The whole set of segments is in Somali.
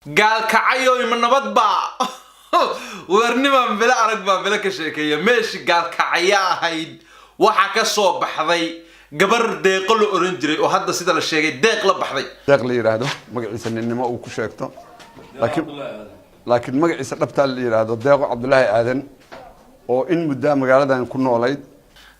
Gaalkacayo ima nabad baa warnimaan bilo arag baa bilo ka sheekeeya. Meeshii Gaalkacyo ahayd waxaa ka soo baxday gabar Deeqo la oran jiray oo hadda sida la sheegay Deeq la baxday. Deeq la yidhaahdo, magaciisa ninnimo uu ku sheegto, laakiin magaciisa dhabtaa la yidhaahdo Deeqo Cabdulaahi Aadan, oo in muddaa magaaladan ku noolayd.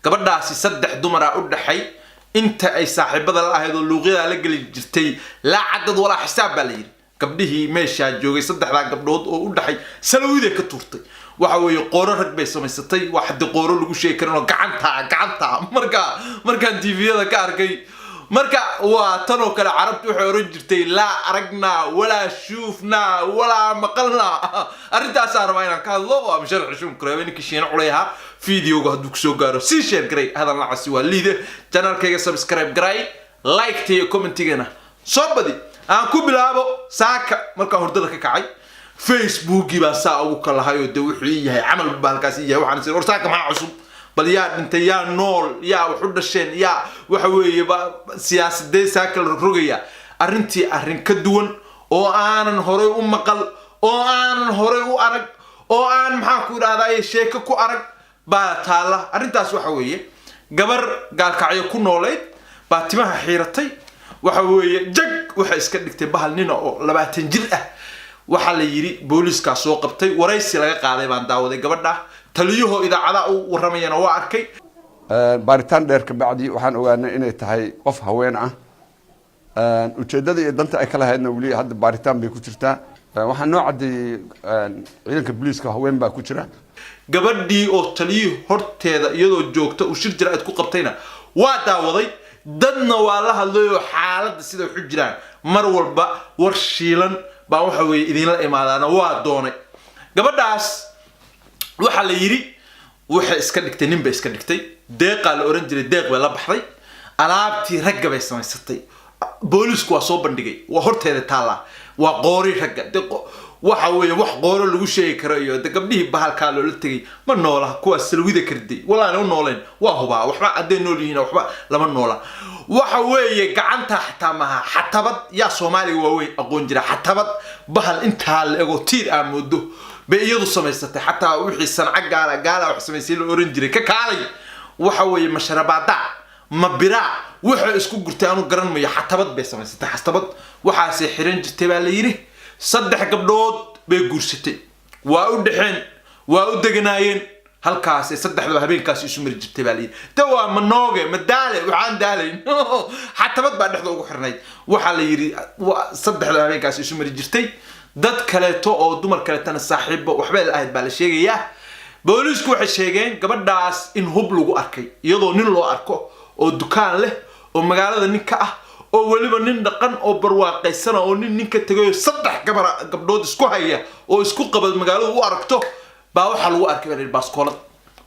Gabadhaasi saddex dumaraa u dhaxay inta ay saaxiibada la ahayd oo luuqyadaa la geli jirtay. Laa cadad walaa xisaab baa la yidhi. Gabdhihii meeshaa joogay, saddexdaa gabdhood oo u dhaxay, salawiday ka tuurtay. Waxa weeye qooro rag bay samaysatay. Wax hadii qooro lagu sheegi karin oo gacantaa gacantaa markaan TV-yada ka arkay. Marka waa tan oo kale Carabtu waxay oran jirtay: "Laa aragnaa walaa shuufnaa walaa maqalnaa." Arrintaasaa rabaa inaan ka hadlo oo amshar xushuun kureebay ninkii Shiina Culay ahaa. Videoga hadduu kusoo gaaro, sii share garay. Hadal nacasi waa liide. Channelkayga subscribe garay, like iyo commentigana soo badi. Aan ku bilaabo saaka. Markaan hurdada ka kacay, Facebookii baa saa ugu kalahay oo de wuxuu ii yahay camal baa halkaas ii yahay. Waxaan is war saaka maxaa cusub? Bal yaa dhintay? Yaa nool? Yaa wax u dhasheen? Yaa waxa weeye siyaasadee saaka la rogaya? Arrintii arrin ka duwan oo aanan horay u maqal oo aanan horay u arag oo aan, maxaan ku idhahdaa, sheeko ku arag baa taalla. Arrintaas waxa weeye gabar Gaalkacyo ku noolayd baa timaha xiiratay. Waxa weeye jag waxay iska dhigtay bahal nina oo 20 jir ah. Waxaa la yidhi booliiskaa soo qabtay. Waraysi laga qaaday baan daawaday gabadha, taliyahoo idaacadaha u warramayana waa arkay. Baaritaan dheer kabacdi waxaan ogaanay inay tahay qof haween ah. Ujeeddada iyo danta ay ka lahaydna weli hadda baaritaan bay ku jirtaa. Waxaa noo caddeeyey ciidanka booliiska, haween baa ku jira. Gabadhii oo taliyihii horteeda iyadoo joogta uu shir jira aad ku qabtayna waa daawaday. Dadna waa la hadlay oo xaaladda sida waxu jiraan mar walba war shiilan baa waxa weeye idinla imaadaana waa doonay. Gabadhaas waxaa la yidhi waxay iska dhigtay nin bay iska dhigtay. Deeqaa la oran jiray, Deeq bay la baxday. Alaabtii ragga bay samaysatay. Boolisku waa soo bandhigay, waa horteeda taallaa, waa qoori ragga. De waxa weeye wax qooro lagu sheegi karo iyo de gabdhihii bahalkaa loola tegay ma noola. Kuwaas salwida karday walaana u nooleen, waa hubaa. Waxba hadday nool yihiin waxba lama noola. Waxa weeye gacanta xataa maaha, xatabad. Yaa Soomaaliga waaweyn aqoon jira xatabad? Bahal intaa la ego tiir aa moodo bay iyadu samaysatay. Xataa wixii sanca gaala gaala wax samaysay la oran jiray ka kaalay. Waxa weeye masharabaada ma biraa waxay isku gurtay anu garan mayo. Xatabad bay samaysatay, xatabad waxaasay xiran jirtay baa la yidhi. Saddex gabdhood bay guursatay, waa u dhexeen, waa u deganaayeen halkaasay saddexdaba habeenkaasi isu mari jirtay baa la yidhi. De waa manooge madaale waxaan daalayn, xatabad baa dhexda ugu xirnayd. Waxaa la yidhi saddexdaba habeenkaasi isu mari jirtay. Dad kaleeto oo dumar kaleetana saaxiibo waxbay la ahayd baa la sheegayaa. Booliisku waxay sheegeen gabadhaas in hub lagu arkay, iyadoo nin loo arko oo dukaan leh oo magaalada nin ka ah oo weliba nin dhaqan oo barwaaqaysana oo nin ninka tegayo saddex gabar gabdhood isku haya oo isku qaba magaaladu u aragto baa waxaa lagu arkay baa la yidhi baaskoolad.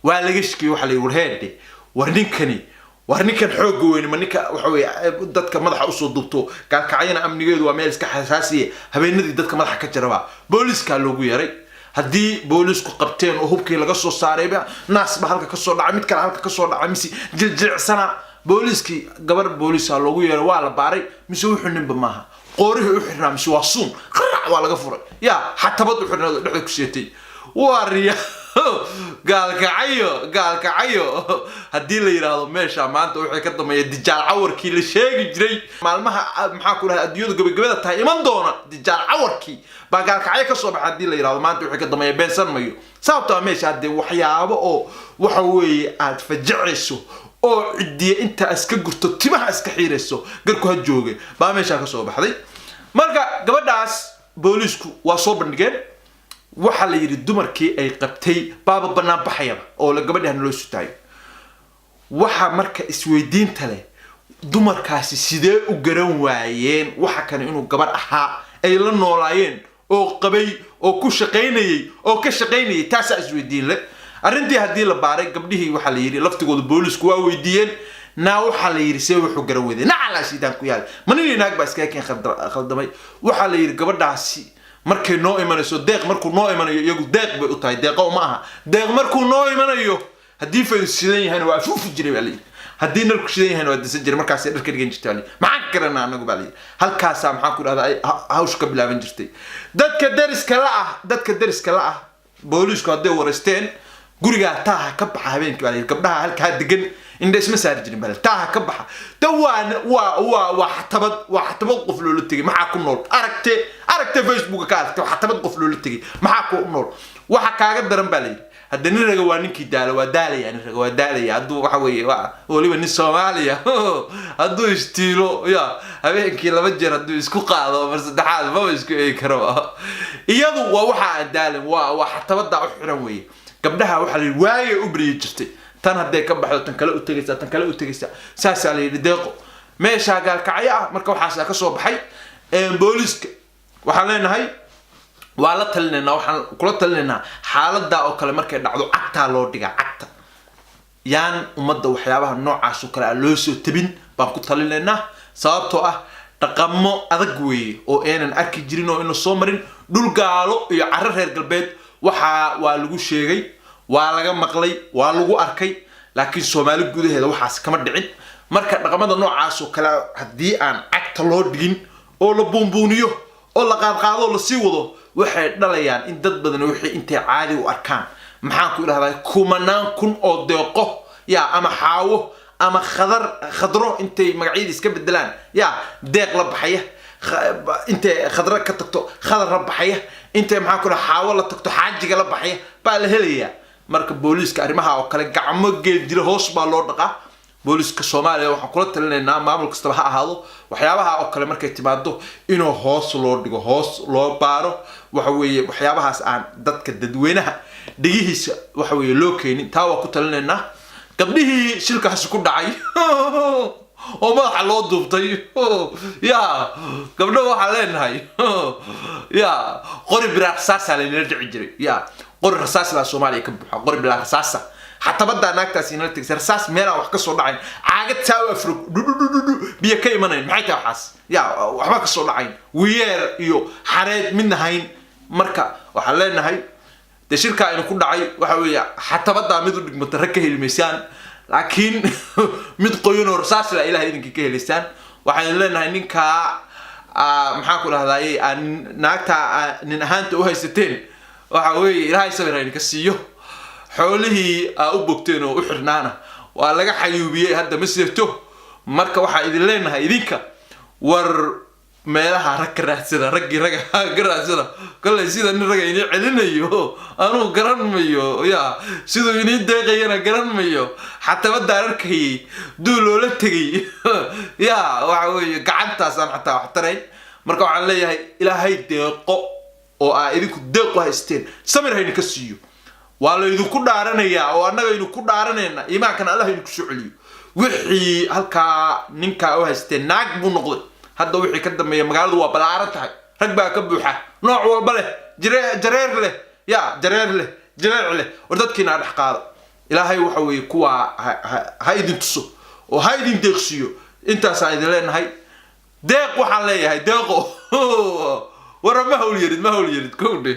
Waa laga shikiyey. Waxaa la yidhi: "War heedhe, war ninkani, war ninkan xoogga weyni, ma ninka waxa weeye dadka madaxa usoo duubto?" Gaalkacyana amnigeedu waa meel iska xasaasiya, habeenadii dadka madaxa ka jarabaa. Booliiskaa loogu yeeray. Haddii boolisku qabteen oo hubkii laga soo saarayba, naas ba halka kasoo dhacay, mid kale halka kasoo dhacay, mise jiljilicsana. Booliiskii gabar booliisa loogu yeeray, waa la baaray, mise wuxuu ninba maaha. Qoorihii u xirnaa mise waa suun qarac waa laga furay, yaa xatabad u xirnayd oo dhexda ku seetay. Waa riya. Gaalkacayo, Gaalkacayo haddii la yidhaahdo meesha maanta waxay ka dambeeya dijaal cawarkii la sheegi jiray. Maalmaha, maxaa ku dhahay, adduunyadu gabagabada tahay iman doona, dijaal cawarkii baa Gaalkacyo ka soo baxa haddii la yidhahdo maanta waxay ka dambeeya, beensan mayo. Sababtoo ah meesha haddee waxyaabo oo waxa weeye aad fajacayso oo cidiya intaa iska gurto, timaha iska xiirayso, garku ha jooge baa meeshaa ka soo baxday. Marka gabadhaas booliisku waa soo bandhigeen. Waxaa la yidhi dumarkii ay qabtay baaba banaan baxayaba oo la gabadhi hana loo sutaayo. Waxaa marka isweydiinta leh: dumarkaasi sidee u garan waayeen waxa kane inuu gabar ahaa ay la noolaayeen oo qabay oo ku shaqaynayay oo ka shaqaynayay? Taasaa isweydiin leh. Arrintii haddii la baaray, gabdhihii waxaa la yidhi laftigooda boolisku waa weydiiyeen. Naa, waxaa la yidhi, see wuxuu garan weeday? Nacalaa shiidaan ku yaal, ma nin iyo naag baa iskaga keen khaldamay? Waxaa la yidhi gabadhaasi markay noo imanayso, Deeq markuu noo imanayo, iyagu Deeq bay u tahay, Deeqo ma aha, Deeq markuu noo imanayo, haddii faynusidan yahayna waa afuufi jiray baa la yidhi. Haddii nalku shidan yahay waa dansan jiray, markaasay dharka dhigan jirtay baa layidhi. Maxaan ka garanaa anagu baa layidhi. Halkaasaa, maxaan ku dhahdaa, ay hawshu ka bilaaban jirtay. Dadka deriska la ah booliisku hadday wareysteen, gurigaa taaha ka baxa habeenkii baa layidhi. Gabdhaha halkaa degan indha isma saari jirin baa layidhi. Taaha ka baxa da waa xatabad, waa xatabad qof loola tegay. Maxaa ku nool? Aragte, aragte, Facebooka ka aragte, waa xatabad qof loola tegay. Maxaa ku nool? Waxa kaaga daran baa layidhi, hadda nin raga waa ninkii daalo, waa daalaya. Nin raga waa daalaya hadduu waxa weeye, waa weliba nin Soomaaliya hadduu istiilo ya habeenkii laba jeer hadduu isku qaado, mar saddexaad maba isku eegi karo. Iyadu waa waxa aan daalin, waa xatabadaa u xiran weeye. Gabdhaha waxaa la yidhi waagay u baryi jirtay. Tan hadday ka baxdo, tan kale u tegaysaa, tan kale u tegaysaa, saasaa la yidhi. Deeqo meeshaa Gaalkacyo ah marka waxaasaa ka soo baxay. Booliiska waxaan leenahay, waa la talinaynaa, waxaan kula talinaynaa xaaladaa oo kale markay dhacdo cagtaa loo dhigaa, cagta. Yaan ummadda waxyaabaha noocaas oo kale aan loo soo tabin baan ku talinaynaa, sababtoo ah dhaqamo adag weeye oo aynan arki jirin oo ina soo marin dhul gaalo iyo carro reer galbeed. Waxaa waa lagu sheegay, waa laga maqlay, waa lagu arkay, laakiin Soomaali gudaheeda waxaas kama dhicin. Marka dhaqamada noocaas oo kale haddii aan cagta loo dhigin oo la buunbuuniyo oo la qaadqaado oo lasii wado, waxay dhalayaan in dad badan wixii intay caadi u arkaan, maxaan ku idhahdaa, kumanaan kun oo Deeqo ya ama Xaawo ama Khadar, Khadro intay magacyadii iska bedelaan ya Deeq la baxaya, intay Khadro ka tagto Khadar la baxaya, intay, maxaan ku dhaha, Xaawo la tagto Xaajiga la baxaya baa la helayaa. Marka booliiska arrimaha oo kale gacmo geel jira hoos baa loo dhaqaa. Booliiska Soomaaliya waxaan kula talinaynaa, maamul kastaba ha ahaado, waxyaabaha oo kale markay timaado inuu hoos loo dhigo, hoos loo baaro. Waxa weeye waxyaabahaas aan dadka dadweynaha dhegihiisa waxa weeye loo keenin, taa waa ku talinaynaa. Gabdhihii shilkaasi ku dhacay oo madaxa loo duubtay ya gabdho, waxaan leenahay ya qori bilaa rasaasaa laynala dhici jiray. Ya qori rasaas baa Soomaaliya ka buuxa, qori bilaa rasaasa. Xatabadaa naagtaasi inala tegsay, rasaas meelaan wax ka soo dhacayn, caagad saa u afrog dhudhudhudhu biyo ka imanayn, maxay tahay waxaas? Ya waxba ka soo dhacayn, wiyeer iyo xareed midna hayn. Marka waxaan leenahay dee shirkaa aynu ku dhacay waxa weeye xatabadaa mid u dhigmata rag ka heli maysaan, laakiin mid qoyan oo rasaas la Ilahay idinkii ka helaysaan. Waxaynu leenahay ninkaa, maxaan ku dhahdaye, aan naagtaa nin ahaanta u haysateen, waxa weeye Ilaahay sabir haydinka siiyo. Xoolihii aa u bogteen oo u xirnaana waa laga xayuubiyey, hadda ma sirto. Marka waxaa idin leenahay idinka, war meelaha rag ka raadsada, raggii raga ka raadsada. Kollay sida nin raga inii celinayo anuu garan mayo, ya siduu inii deeqayana garan mayo. Xatabadaan arkayay duu loola tegay ya waxa weeye gacantaasaan xataa wax tarayn. Marka waxaan leeyahay Ilaahay deeqo oo aa idinku deeq u haysteen samir haydinka siiyo. Waa laydinku dhaaranayaa oo annaga aynu ku dhaaranayna, iimaankana Allah idinku soo celiyo. Wixii halkaa ninkaa u haysteen naag buu noqday. Hadda wixii ka dambeeya magaaladu waa balaaran tahay, rag baa ka buuxa nooc walba leh, jareer leh, ya jareer leh, jareec leh. War dadkiina dhex qaada. Ilaahay waxa weeye kuwaa ha idin tuso oo ha idin deeqsiiyo. Intaasaan idin leenahay. Deeq waxaan leeyahay, Deeqo, wara ma hawl yarid, ma hawl yarid, kowdhe,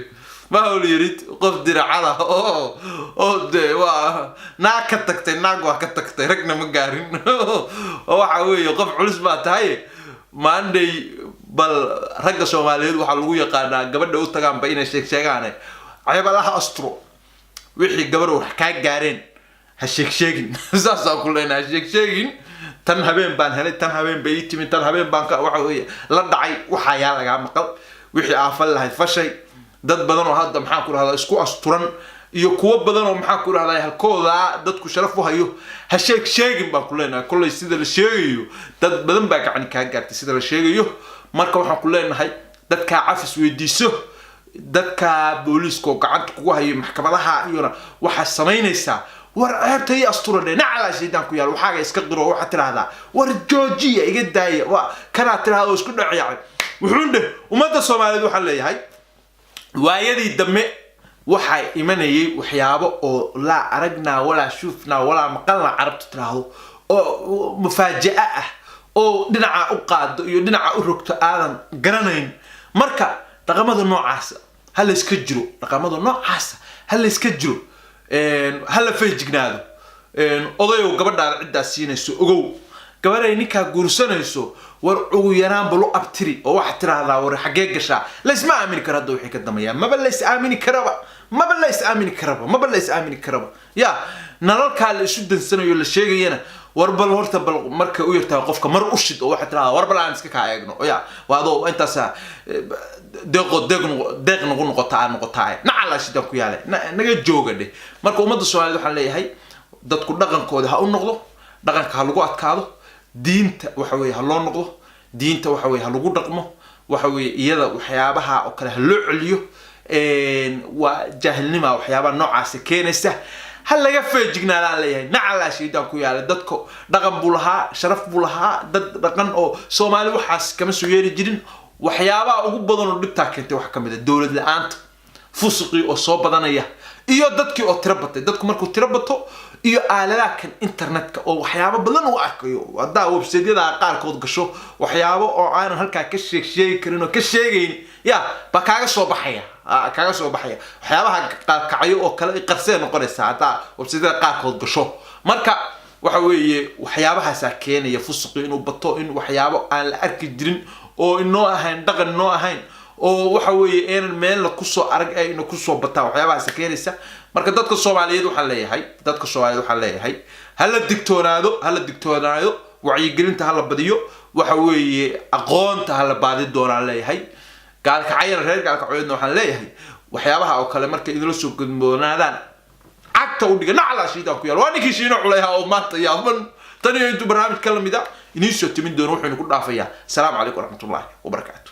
ma hawl yarid. Qof diracada oo de waa naag ka tagtay, naag waa ka tagtay, ragna ma gaarin, oo waxa weeye qof culus baa tahay. Maandhay bal ragga Soomaaliyeed waxaa lagu yaqaanaa gabadha u tagaanba inay sheeg sheegaane. Ceeb Allaha asturo. Wixii gabar wax kaa gaareen ha sheeg sheegin, saasaan ku leenahay. Ha sheeg sheegin. Tan habeen baan helay, tan habeen bay ii timid, tan habeen baan ka waxa weeye la dhacay, waxaa yaa lagaa maqal. Wixii aafal lahayd fashay. Dad badan oo hadda, maxaan ku rahdaa, isku asturan iyo kuwo badan oo, maxaan ku rahdaa, halkooda dadku sharaf u hayo, ha sheeg sheegin baan ku leenahay. Kollay sida la sheegayo dad badan baa gacan kaa gaartay sida la sheegayo. Marka waxaan ku leenahay dadkaa cafis weydiiso, dadka booliiska oo gacanta kugu hayo maxkamadaha iyona waxaa samaynaysaa. War ceebta ii astura dhe, nacalaa shaydaan ku yaal. Waxaaga iska qiro, waxaad tidhaahdaa war joojiya, iga daaya, waa kanaad tidhahda oo isku dhacyacay wuxuun dheh. Ummadda Soomaaliyeed waxaan leeyahay, waayadii dambe waxaa imanayay waxyaabo oo laa aragnaa walaa shuufnaa walaa maqalnaa Carabtu tidhaahdo, oo mufaaja'a ah oo dhinaca u qaado iyo dhinaca u rogto aadan garanayn. Marka dhaqamada noocaasa ha layska jiro, dhaqamada noocaasa ha layska jiro, ha la feejignaado. Odayow, gabadhaada ciddaa siinayso ogow, gabadhay ninkaa guursanayso, war ugu yaraan balu abtiri oo waxaad tiraahdaa, war xaggee gashaa? Laysma aamini karo hadda wixii ka dambeeya. Maba lays aamini karaba, maba lays aamini karaba, maba lays aamini karaba. Ya nalalkaa la isu dansanayo la sheegayana, war bal horta bal markay u yartahay qofka mar u shid oo waxaad tiraahdaa, war bal aan iska kaa eegno. Ya waa adoo intaasa deeqo deeq deeq nagu noqota aad noqotaa, nacala shidaan ku yaale, naga jooga dheh. Marka ummadda Soomaaliyeed waxaan leeyahay, dadku dhaqankooda ha u noqdo, dhaqanka ha lagu adkaado, diinta waxa weeye ha loo noqdo, diinta waxa weye ha lagu dhaqmo, waxa weeye iyada waxyaabaha oo kale ha loo celiyo. Waa jaahilnima waxyaabaha noocaasi keenaysa, ha laga feejignaadaan leeyahay. Nacalaa shaydaan ku yaala. Dadka dhaqan buu lahaa, sharaf buu lahaa, dad dhaqan oo Soomaali waxaas kama soo yeeri jirin. Waxyaabaha ugu badan oo dhibtaa keentay waxaa kamid a dowlad la-aanta, fusuqii oo soo badanaya, iyo dadkii oo tiro batay. Dadku markuu tiro bato iyo aaladaha kan internetka oo waxyaabo badan u arkayo, haddaa websiteyada qaarkood gasho, waxyaabo oo aanan halkaa ka sheeg sheegi karin oo ka sheegayn ya baa kaaga soo baxaya, kaaga soo baxaya. Waxyaabaha qaarkacyo oo kale qarsee noqonaysa haddaa websiteyada qaarkood gasho. Marka waxa weeye waxyaabahaasaa keenaya fusuqi inuu bato, in waxyaabo aan la arki jirin oo inoo ahayn dhaqan, inoo ahayn oo waxa weeye aynan meelna kusoo arag ayna kusoo bataan, waxyaabahaasa keenaysa. Marka dadka Soomaaliyeed waxaan leeyahay, dadka Soomaaliyeed waxaan leeyahay, hala digtoonaado, hala digtoonaado, wacyigelinta hala badiyo, waxa weeye aqoonta hala baadi doonaan leeyahay. Gaalkacyana, reer Gaalkacyoodna waxaan leeyahay, waxyaabaha oo kale markay idinla soo gudboonaadaan, cagta u dhiga, naclaa shiidaan ku yaal. Waa ninkii Shiino Culayha oo maanta yaaban. Tan iyo intuu barnaamij ka lamid a idiin soo timin doono, wuxuu idinku dhaafayaa asalaamu calaykum waraxmatullaahi wabarakaatu.